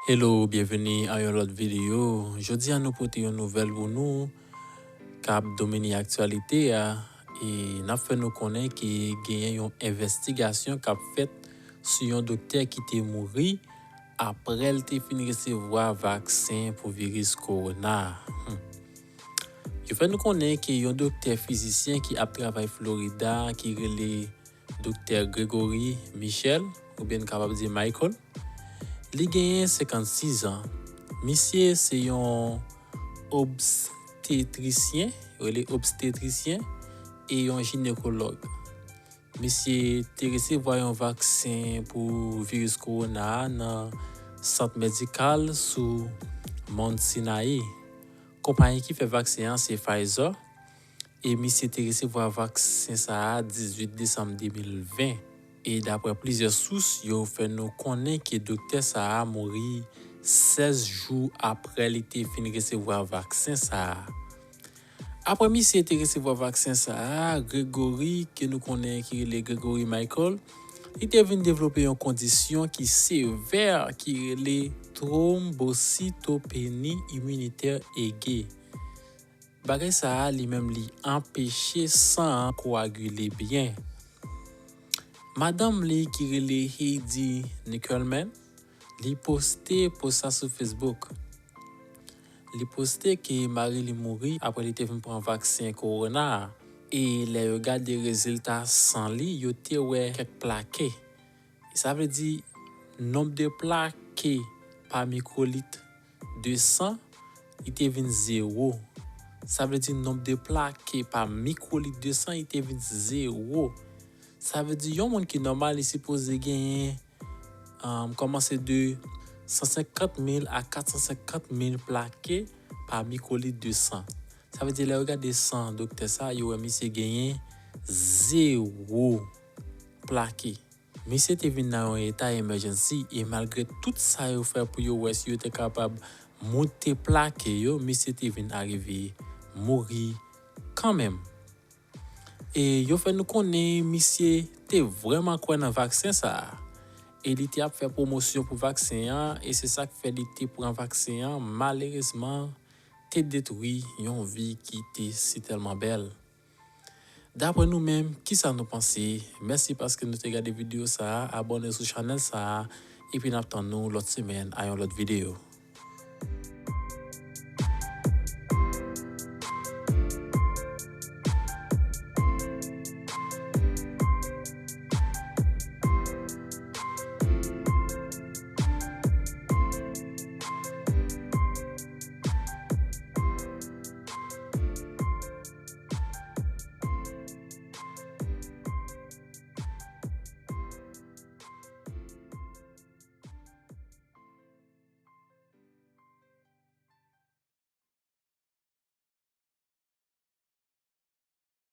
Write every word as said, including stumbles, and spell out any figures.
Hello, byenveni a yon lòt videyo. Jodi a nou pote yon nouvèl pou nou k ap domine aktyalite a, e n ap fè nou konnen ke genyen yon envèstigasyon k ap fèt sou yon doktè ki te mouri apre l te fin resevwa vaksen pou viris kowona a. Hmm. Yo fè nou konnen ke yon doktè fizisyen ki ap travay Florida, ki rele Doktè Gregory Michel, oubyen n kapab di Michael, li genyen senkannsis an. Misye se yon obstetrisyen, yo rele obstetrisyen, e yon jinekològ. Misye te resevwa yon vaksen pou viris kowona a nan sant medikal sou Mount Sinai. Konpayi ki fè vaksen an se Pfizer, e misye te resevwa vaksen sa a dizuit desanm de mil ven. E daprè plizyè sous, yo fè nou konnen ke doktè sa a mouri sèz jou apre li te fin resevwa vaksen sa a. Apre misye te resevwa vaksen sa a, Gregory, ke nou konnen ki rele Gregory Michael, li te vin devlope yon kondisyon ki sevè ki rele tronbositopeni iminitè ege. Bagay sa a, li menm, li anpeche san an koagile byen. Madanm li ki rele Heidi Nickelman, li poste post sa sou Facebook. Li poste ke mari li mouri apre li te fin pran vaksen kowona a. E lè yo gade rezilta san li, yo te wè kèk plake. Sa vle di, nonb de plake pa mikwolit de san, li te vin zewo. Sa vle di, nonb de plake pa mikwolit de san, li te vin zewo. Sa vle di, yon moun ki nòmal, li sipoze genyen, um, kòmanse de san senkant mil a kat san senkant mil plake pa mikwolit de san. Sa vle di, lè yo gade san doktè sa, yo wè misye genyen zewo plake. Misye te vin nan yon eta emergency, e malgre tout sa yo fè pou yo wè si yo te kapab moute plake yo, misye te vin arive mouri kanmenm. E yo fè nou konnen misye te vrèman kwè nan vaksen sa a. E li te ap fè pwomosyon pou vaksen an, e se sa k fè li te pran vaksen an. Malerezman, te detwi yon vi ki te sitèlman bèl. Daprè nou menm, kisa nou panse? Mèsi paske nou te gade videyo sa a, abòne sou chanèl sa a, epi n ap tann nou lòt semèn a yon lòt videyo.